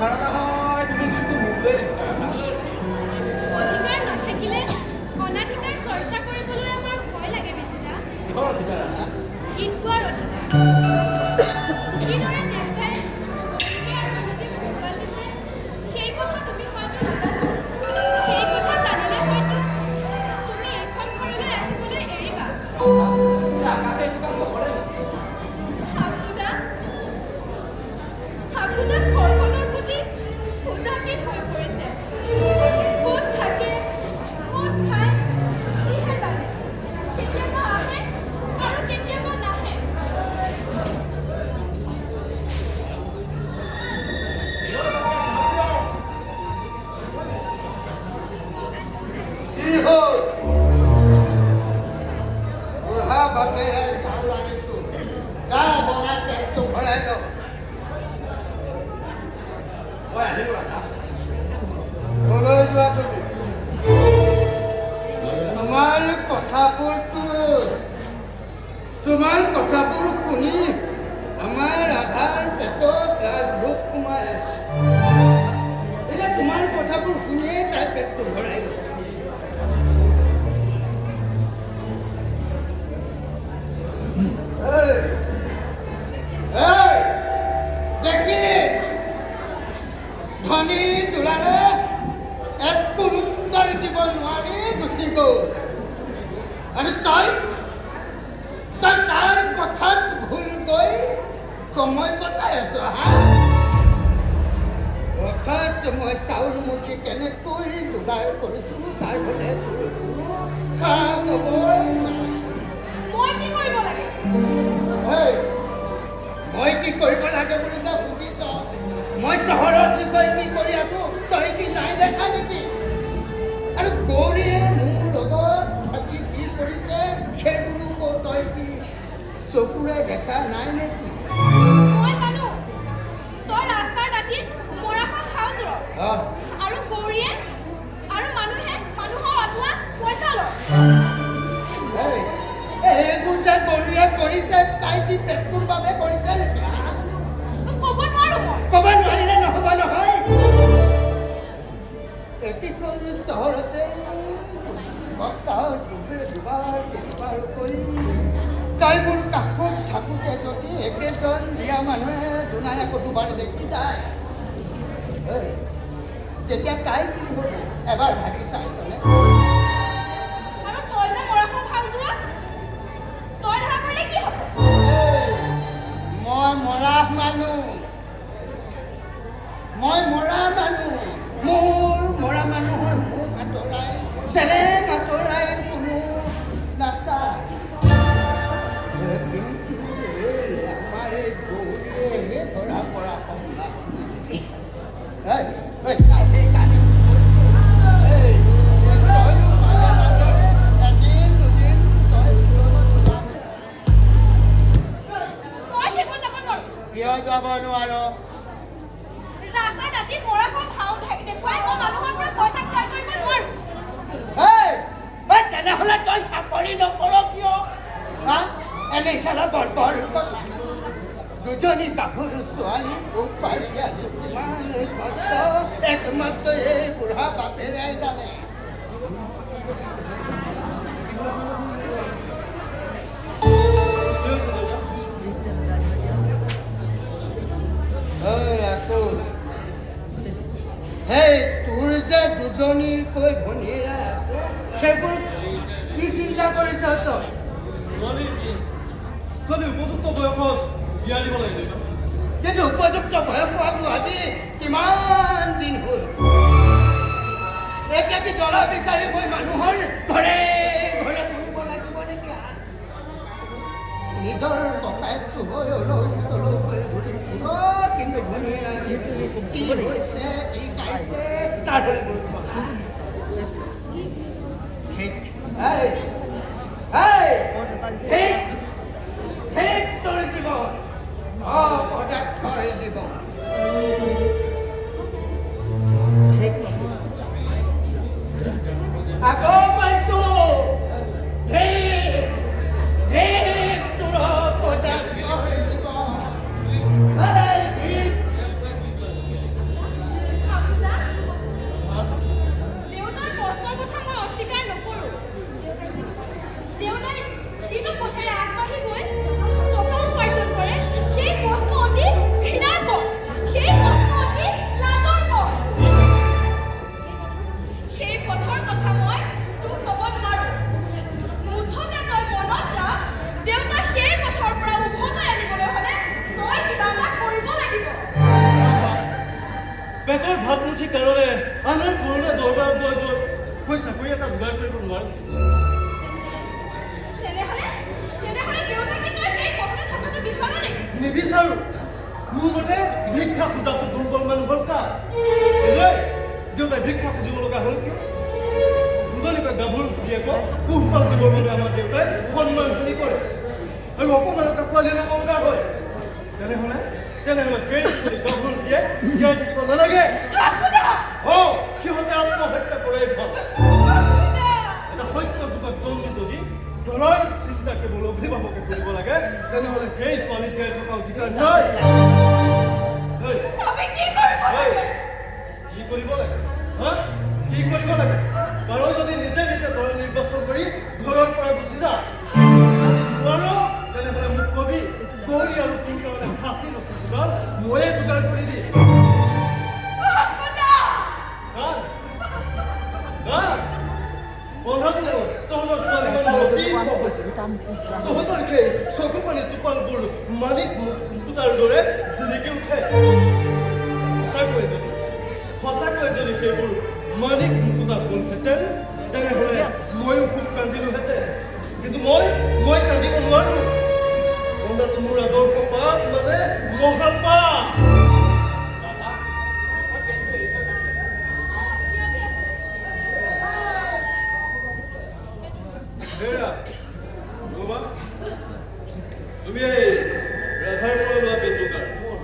ধাৰণা হয় তুমি কিন্তু মোক লৈ দিছা। অধিকাৰ নাথাকিলে অনাধিকাৰ চৰ্চা কৰিবলৈ আমাৰ ভয় লাগে বিজুদা। কিহৰ অধিকাৰ, ৰাধা? গীত গোৱাৰ অধিকাৰ। কিদৰে দেউতাই গৌৰীকে আৰু মোকে পোহপাল দিছে, সেই কথা তুমি হয়তো নাজানা। সেই কথা জানিলে হয়তো তুমি এইখন ঘৰলৈ আহিবলৈ এৰিবা। এতিয়া আকাশে এইটো কাম নকৰে নেকি? হাকুদা, হাকুদা ঘৰখনৰ প্ৰতি উদাসীন হৈ পৰিছে। ক'ত থাকে, ক'ত খায়, সিহে জানে। কেতিয়াবা আহে আৰু কেতিয়াবা নাহে। কি হ'ল? বুঢ়া বাপেৰে চাউল আনিছো, যা বনাই পেটটো ভৰাই ল। মই আহিলোঁ, ৰাধা। কলৈ যোৱা তুমি? তোমাৰ কথাবোৰ শুনি আমাৰ ৰাধাৰ পেটত ৰাজভোগ সোমাই আছে। এতিয়া তোমাৰ কথাবোৰ শুনিয়ে তাই পেটটো ভৰাই ল'ব। এই, এই, দেখিলি, ধনী দুলালে একো উত্তৰ দিব নোৱাৰি গুচি গ'ল। আৰু তই তাৰ কথাত ভুল গৈ সময় কটাই আছ। হা অথচ মই চাউল মুঠি কেনেকৈ যোগাৰ কৰিছো, তাৰ বোলে তোৰ কোনো খা খবৰ নাই। মই কি কৰিব লাগে? হেই, মই কি কৰিব লাগে বুলি তই সুধিছ? মই চহৰত গৈ কি কৰি আছো, তই কি নাই দেখা নেকি? আৰু গৌৰীয়ে মোৰ লগত থাকি কি কৰিছে, সেইবোৰো তই কি চকুৰে দেখা নাই নেকি? মই জানো তই ৰাস্তাৰ দাঁতিত মৰাশৰ ভাও জোৰ আৰু গৌৰীয়ে আৰু মানুহে মানুহৰ আঁঠুৱাত পইচা লয়। এই, এইবোৰ যে গৌৰীয়ে কৰিছে, তাই কি পেটটোৰ বাবে কৰিছে নেকি, হা? ক'ব নোৱাৰো মই। ক'ব নোৱাৰিলে নহ'ব নহয়। একেখন চহৰতে সপ্তাহত দুবাৰ তিনিবাৰকৈ তাই মোৰ কাষত থাকোঁতে যদি একেজন দিয়া মানুহে দুনাই আকৌ দুবাৰ দেখি যায়, এই, তেতিয়া তাই কি হ'ব এবাৰ ভাবি চাইছনে? আৰু তই যে মৰাশৰ ভাও জোৰ, তই ধৰা পৰিলে কি হ'ব? এই, মই মৰা মানুহ, মই মৰা মানুহ। মোৰ মৰা মানুহৰ মুখ আঁতৰাই, চেলেং আঁতৰাই কোনো নাচায়। কিন্তু এই আমাৰ এই গৌৰীয়েহে ধৰা পৰা সম্ভাৱনা। এই, এই, তাই সেইকাৰণে কৈছোঁ। এই, এই তয়ো মাজে মাজে এদিন দুদিন তই লগত যাবি। মই সেইবোৰ যাব নোৱাৰো। কিয় যাব নোৱাৰ? ৰাস্তাৰ দাঁতিত মৰাশৰ ভাও দেখুৱাই মই মানুহৰ পৰা পইচা ক্ৰয় কৰিব নোৱাৰো। এই, এই, তেনেহ'লে তই চাকৰি নকৰ কিয়, হা? এনেই চালা বৰ বৰ কথা। দুজনী গাভৰু ছোৱালী পোহপাল দিয়াটো কিমান কষ্ট, একমাত্ৰ এই বুঢ়া বাপেৰে জানে। কি হৈছে, দেউতা? ঐ আকৌ সেই তোৰ যে দুজনীকৈ ভনীয়েৰা আছে, সেইবোৰ কি চিন্তা কৰিছ তই? ছোৱালী ছোৱালী উপযুক্ত বয়সত বিয়া দিব লাগে, দেউতা। কিন্তু উপযুক্ত বয়স হোৱাটো আজি কিমান দিন হ'ল? এতিয়া কি দৰা বিচাৰি মই মানুহৰ ঘৰে ঘৰে ফুৰিব লাগিব নেকি? নিজৰ ককায়েকটো হৈ অলৌ তলৌকৈ ঘূৰি ফুৰ, কিন্তু ভনীয়েৰা কি হৈছে, কি খাইছে, তাৰ হ'লে গুৰুত্ব নাই। ঠিক, এই, এই, ঠিক ঠিক, তোৰ জীৱন অপদাৰ্থৰ জীৱন। ঠিক, আকৌ কৈছো, ঠিক ঠিক, তোৰ অপদাৰ্থৰ জীৱন। এই, ঠিক। পেটৰ ভাত মুঠিৰ কাৰণে আনৰ পুৰণা দৰবাৰত গৈ গৈ মই চাকৰি এটা যোগাৰ কৰিব নোৱাৰোঁ। তেনেহ'লে তেনেহ'লে দেউতাকে তই সেই পথতে থকাটো বিচাৰ নেকি? নিবিচাৰোঁ। মোৰ মতে ভিক্ষা খোজাটো দুৰ্বল মানুহৰ কাম। এনেই দেউতাই ভিক্ষা খুজিব লগা হ'ল কিয়? দুজনীকৈ গাভৰু জীয়েকক পোহপাল দিবৰ বাবে আমাৰ দেউতাই সন্মান হানি কৰে আৰু অপমানক আঁকোৱালি ল'ব লগা হয়। তেনেহ'লে তেনেহ'লে সেই গাভৰু জীয়েক জীয়াই থাকিব নালাগে। অ, সিহঁতে আত্মহত্যা কৰাই ভাল। এটা সত্য যুগত জন্মি যদি দৰাৰ চিন্তা কেৱল অভিভাৱকে কৰিব লাগে, তেনেহ'লে সেই ছোৱালী জীয়াই থকা অধিকাৰ নাই। ঐ, আমি কি কৰিব ঐ, লাগে? কি কৰিব লাগে? হা, কি কৰিব লাগে? কাৰণ যদি নিজে নিজে দৰা নিৰ্বাচন কৰি ঘৰৰ পৰা গুচি যা নোৱাৰ, তেনেহ'লে মোক কবি। গৌৰী আৰু তোৰ কাৰণে ফাঁচি ৰছী যোগাৰ ময়ে যোগাৰ কৰি দিম। গান গান বন্ধাটো তহঁতৰ ছোৱালী মানুহ অতি হৈছে। তহঁতৰ সেই চকু পানী টোপালবোৰ মানিক মুকুতাৰ দৰে জিলিকি উঠে। সঁচাকৈ যদি সেইবোৰ মানিক মুকুতা হ'লহেঁতেন, তেনেহ'লে ময়ো খুব কান্দিলোহেঁতেন। কিন্তু মই কান্দিব নোৱাৰোঁ। কন্দাটো মোৰ আদৰ্শ পাপ, মানে মহাপাপ। মই পেনটো এৰি থৈ গৈছিলোঁ। ইয়াতে আছে। হেৰা ৰ'বা, তুমি এই ৰাধাৰ পৰা লোৱা পেনটো কাৰ? মোৰ।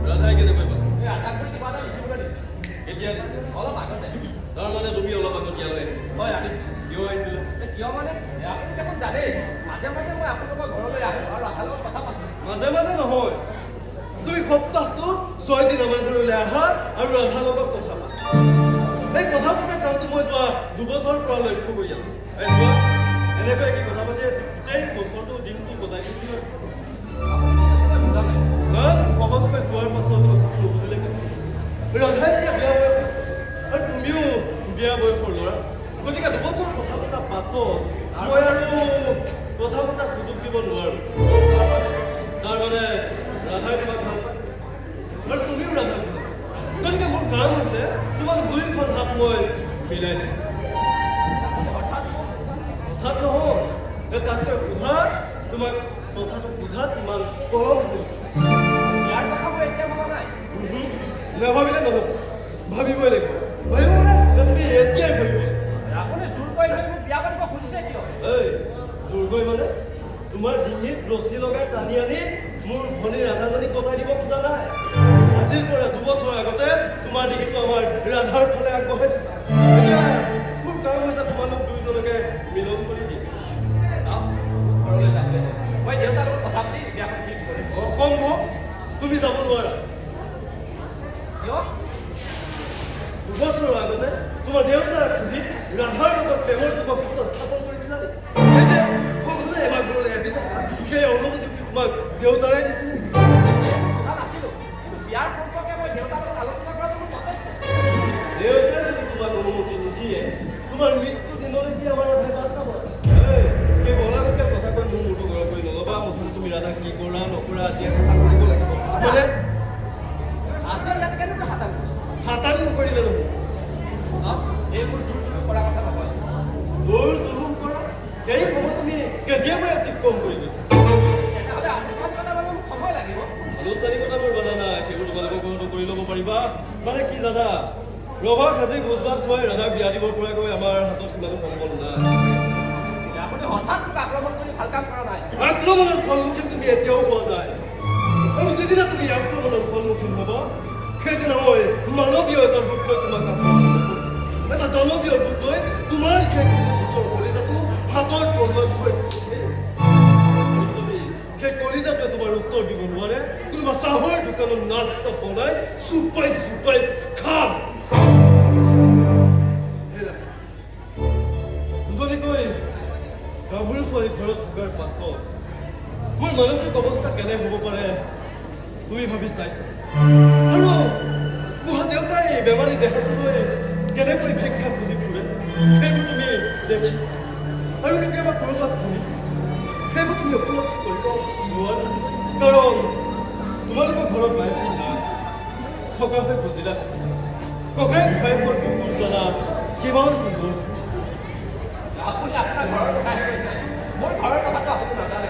ৰাধাই কেনেকৈ পালে? এই ৰাধাক মই কিবা এটা লিখিবলৈ দিছিল। কেতিয়া দিছে? অলপ আগতে। তাৰমানে তুমি অলপ আগত ইয়ালৈ আহিছিলা? হয়, আহিছিল। কিয় আহিছিলা? এ, কিয় মানে আপুনি দেখোন জানেই, মাজে মাজে মই আপোনালোকৰ ঘৰলৈ আহোঁ আৰু ৰাধাৰ লগত কথা পাতোঁ। মাজে মাজে নহয়, তুমি সপ্তাহটোত 6 দিন আমাৰ ঘৰলৈ আহা আৰু ৰাধাৰ লগত কথা পাতা। এই কথা পতাৰ কামটো মই যোৱা 2 বছৰৰ পৰা লক্ষ্য কৰি আছো। এই চোৱা, এনেকৈ কি কথা পাতি গোটেই বছৰটো দিনটো কটাই দিম বুলি ভাবিছা? আপুনি কি কৈছে মই বুজা নাই। ইমান সহজকৈ কোৱাৰ পাছত কথাটো নুবুজিলে কেনেকৈ? ৰাধাই এতিয়া বিয়া বয়স আৰু তুমিও বিয়া বয়সৰ ল'ৰা। গতিকে 2 বছৰ কথা পতাৰ পাছত মই আৰু কথা পতাৰ সুযোগ দিব নোৱাৰোঁ। তাৰমানে ৰাধাই তোমাক ভাল পায় আৰু তুমিও ৰাধাক ভাল পোৱা। গতিকে মোৰ কাম হৈছে তোমালোক দুয়োখন হাত মই মিলাই দিম। আপুনি হঠাৎ মোক হঠাৎ নহয়, এই তাতকৈ সোধা, তোমাক কথাটো সোধাত ইমান পলম হ'ল? বিয়াৰ কথা মই এতিয়া ভবা নাই। উহু, নাভাবিলে নহ'ব, ভাবিবই লাগিব। ভাবিব মানে তুমি এতিয়াই ভাবিব লাগিব। আপুনি জোৰকৈ ধৰি মোক বিয়া পাতিব খুজিছে কিয়? এই দুৰ্গৈ মানে তোমাৰ ডিঙিত ৰছী লগাই টানি আনি মোৰ ভনী ৰাধাজনীক গতাই দিব খোজা নাই। আজিৰ পৰা 2 বছৰৰ আগতে তোমাৰ ডিঙিটো আমাৰ ৰাধাৰ ফালে আগবঢ়াই দিছা। এতিয়া মোৰ কাম হৈছে তোমালোক দুয়োজনকে মিলন কৰি দিয়ে। চাওক, মোক ঘৰলৈ যাবলৈ দিয়ক। মই দেউতাৰ লগত কথা পাতি বিয়াখন ঠিক কৰিম। অসম্ভৱ, তুমি যাব নোৱাৰা। কিয়? 2 বছৰৰ আগতে তোমাৰ দেউতাক সুধি ৰাধাৰ লগত প্ৰেমৰ যোগসূত্ৰ স্থাপন কৰিছিলা নেকি? এই যে সঘনাই আমাৰ ঘৰলৈ আহি থকা, সেই অনুমতি কি তোমাক দেউতাৰাই দিছিল? এইবোৰ সোধা নাছিলোঁ, কিন্তু বিয়াৰ সম্পৰ্কে মই দেউতাৰ লগত আলোচনা কৰাটো মোৰ কৰ্তব্য। দেউতাই যদি তোমাক অনুমতি নিদিয়ে, তোমাৰ মৃত্যু দিনলৈকে আমাৰ ৰাধাই বাট চাব? এই, সেই অলাগতীয়াল কথা কৈ মোৰ মূৰটো গৰম কৰি নল'বা। মুঠতে তুমি ৰাধাক কি কৰা নকৰা আজি খাটাং কৰিব লাগিব। মানে আজি ইয়াতে কেনেকৈ খাটাং কৰিম? খাটাং নকৰিলে নহ'ব। চাওক, এইবোৰ জোৰ জুলুম কৰা কথা নহয়। জোৰ জুলুম কৰা এই সময় তুমি কেতিয়াবাই অতিক্ৰম কৰি গৈছা। তেনেহ'লে আনুষ্ঠানিকতাৰ বাবে মোক সময় লাগিব। আনুষ্ঠানিকতা মোৰ বাধা নাই, সেইবোৰ তোমালোকৰ ঘৰতো কৰি ল'ব পাৰিবা। মানে কি জানা, ৰভাক আজি ভোজ ভাত খুৱাই ৰাধাক বিয়া দিব পৰাকৈ আমাৰ হাতত সিমানো সম্বল নাই। আপুনি হঠাৎ মোক আক্ৰমণ কৰি ভাল কাম কৰা নাই। আক্ৰমণৰ সন্মুখীন তুমি এতিয়াও হোৱা নাই আৰু যিদিনা তুমি আক্ৰমণৰ সন্মুখীন হ'বা, সেইদিনা মই মানৱীয় এটা ৰূপ লৈ তোমাক আক্ৰমণ নকৰিম। এটা দানৱীয় ৰূপ লৈ তোমাৰ সেই কুকুৰ কলিজাটো হাতৰ তলুৱাত থৈ আৰু যদি সেই কলিজাটোৱে তোমাৰ উত্তৰ দিব নোৱাৰে, কোনোবা চাহৰ দোকানত নাস্তা বনাই চুপাই চুপাই খাম। হেৰা, দুজনীকৈ গাভৰু ছোৱালী ঘৰত থকাৰ পাছত মোৰ মানসিক অৱস্থা কেনে হ'ব পাৰে তুমি ভাবি চাইছা? আৰু বুঢ়া দেউতাই বেমাৰী দেহাটো লৈ কেনেকৈ ভিক্ষা খুজি ফুৰে, সেইবোৰ তুমি দেখিছা আৰু কেতিয়াবা ক'ৰবাত শুনিছা। সেইবোৰ তুমি উপলব্ধি কৰিব নোৱাৰা, কাৰণ তোমালোকৰ ঘৰত বাইবেল নাই। থকা হৈ বুজিলা ককায়েক ভায়েকৰ বুকুৰ জ্বালা কিমান সুন্দৰ। আপুনি আপোনাৰ ঘৰৰ কথাহে কৈছে, মোৰ ঘৰৰ কথাটো আপুনি নাজানে।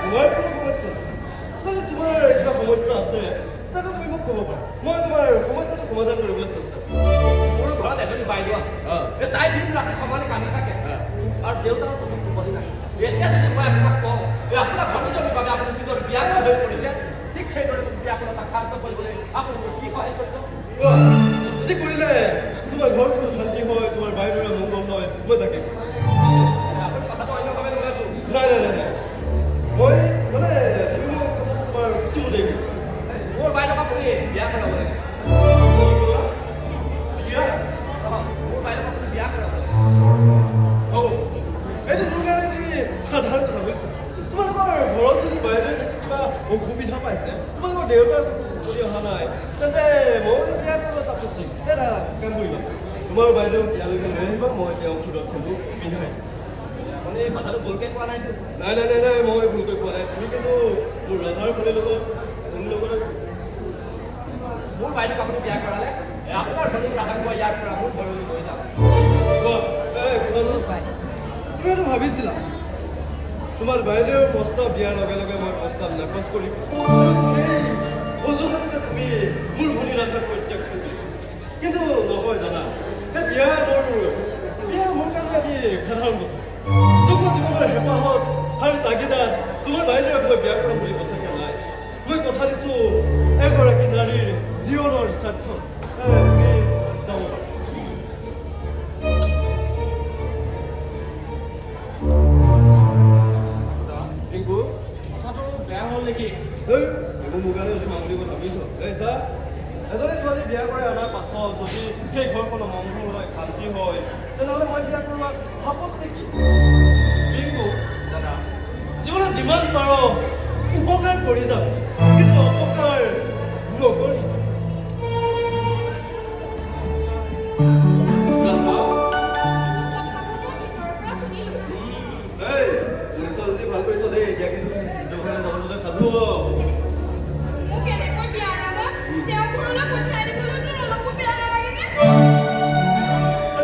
তোমাৰ কোনো সমস্যা যদি তোমাৰ কিবা সমস্যা আছে তেন্তে তুমি মোক ক'ব পাৰা, মই তোমাৰ সমস্যাটো সমাধান কৰিবলৈ চেষ্টা কৰিম। মোৰ ঘৰত এজনী বাইদেউ আছে, তাই দিন ৰাতি সমানে কান্দি থাকে আৰু দেউতাৰ চকুত টোপনি নাই। এতিয়া যদি মই আপোনাক কওঁ এই আপোনাৰ ভনীজনীৰ বাবে আপুনি যিদৰে বিয়াকুল হৈ পৰিছে, ঠিক সেইদৰে মোক বিয়াকুলতা শান্ত কৰিবলৈ আপুনি মোক কি সহায় কৰিব? যি কৰিলে তোমাৰ ঘৰখন শান্তি হয়, তোমাৰ বাইদেউৰে মংগল হয়, মই তাকে কৰিম। আপুনি কথাটো অন্যভাৱে নলয়তো? নাই নাই নাই নাই, মই মানে তুমি মোক কথাটো তোমাৰ সূচীমতে ক'বা। মোৰ বাইদেউক আপুনি বিয়া কৰাব লাগে। বিয়া? অঁ, মোৰ বাইদেউক আপুনি বিয়া কৰাব লাগে। হ'ব, এইটো মোৰ কাৰণে এটি সাধাৰণ কথা বুজিছা। তোমালোকৰ ঘৰত যদি বাইদেৱে থাকি কিবা অসুবিধা পাইছে, তোমালোকৰ দেউতাৰ চকুত টোপনি অহা নাই, তেন্তে মই বিয়া কৰাত আপত্তি। এটা কাম কৰিবা, তোমাৰ বাইদেউক ইয়ালৈকে লৈ আহিবা, মই তেওঁক ক্ষীৰত সেন্দুৰ পিন্ধাই দিম। আপুনি এই কথাটো ভুলকৈ কোৱা নাইতো? নাই নাই নাই নাই, মই ভুলকৈ কোৱা নাই। তুমি কিন্তু মোৰ ৰাধাৰ ভনীৰ লগত ভনীৰ লগত মোৰ বাইদেউক আপুনি বিয়া কৰালে আপোনাৰ ভনীক ৰাধাক মই ইয়াৰ পৰা মোৰ ঘৰলৈ লৈ যাম। শুনাচোন, তুমি এইটো ভাবিছিলা তোমাৰ বাইদেউৰ প্ৰস্তাৱ দিয়াৰ লগে লগে মই প্ৰস্তাৱ নাকচ কৰিম, সেই অজুহাততে তুমি মোৰ ভনী ৰাধাক প্ৰত্যাখ্যান কৰিবা। কিন্তু নহয় জানা, সেই বিয়া মোৰ কাৰণে এটি সাধাৰণ কথা। যুগ্ম জীৱনৰ হেঁপাহত আৰু তাগিদাত তোমাৰ বাইদেউক মই বিয়া কৰাম বুলি কথা দিয়া নাই। মই কথা দিছোঁ এগৰাকী নাৰীৰ জীৱনৰ স্বাৰ্থত। তুমি যাব পাৰা। ৰিংকু, কথাটো বেয়া হ'ল নেকি? এই এইবোৰ মোৰ কাৰণে অতি মামুলি কথা বুজিছ। এই চা, এজনী ছোৱালী বিয়া কৰাই অনাৰ পাছত যদি সেই ঘৰখনৰ মংগল হয়, শান্তি হয়, তেনেহ'লে মই বিয়া কৰোৱাত আপত্তি কি? ৰিংকু, দাদা, জীৱনত যিমান পাৰ উপকাৰ কৰি যাম, কিন্তু অপকাৰ নকৰি। ৰাধা, কথাবোৰ মই ভিতৰৰ পৰা শুনিলোঁ। এই কৰিছ যদি ভাল কৰিছ দেই। এতিয়া কিন্তু যুদ্ধখনে যাবলৈ সাজু হ। মোক এনেকৈ বিয়াৰ নামত তেওঁৰ ঘৰলৈ পঠিয়াই দিবলৈ তোৰ অলপো বেয়া নালাগেনে?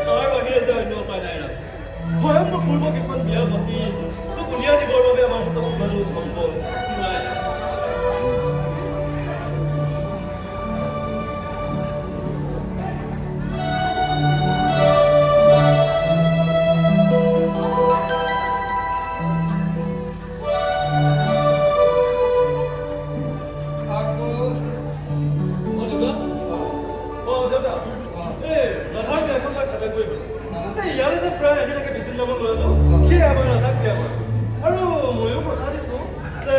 তাৰ বাহিৰে যে অন্য উপায় নাই ৰাধা। স্বয়ম্ভূপূৰ্বক এখন বিয়া পাতি তোক উলিয়াই দিবৰ বাবে আমাৰ হাতত ইমানো সম্বল নাই। আকৌ অ দেউতা, অ দেউতা, এই ৰাধাৰ বিয়াখন মই খাটাং কৰি পেলাম। এই ইয়ালৈ যে প্ৰায় আহি থাকে বিজুল নামৰ ল'ৰাটো, সিয়ে আমাৰ ৰাধাক বিয়া কৰাব। আৰু ময়ো কথা দিছোঁ যে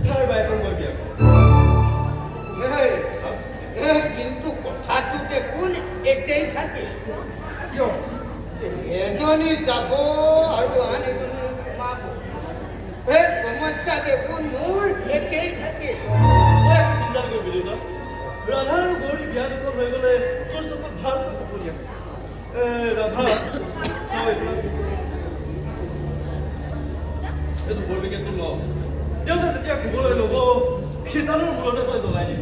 তাৰ বায়েকৰ মই বিয়া কৰাম। এই, এই, কিন্তু কথাটো দেখোন একেই থাকিল। কিয়? এজনী যাব আৰু আন এজনী সোমাব। এই সমস্যা দেখোন মোৰ একেই থাকিল। তই একো চিন্তা নকৰিবি দেউতা। ৰাধা আৰু গৌৰী বিয়া দুখন হৈ গ'লে তোৰ চকুত ভালকৈ টোপনি আহে। এ ৰাধা, চাওঁ এইটো আছে। এইটো বৰ পেকেটটো ল। দেউতা যেতিয়া শুবলৈ ল'ব, শিতানৰ মূৰতে তই জ্বলাই দিবি।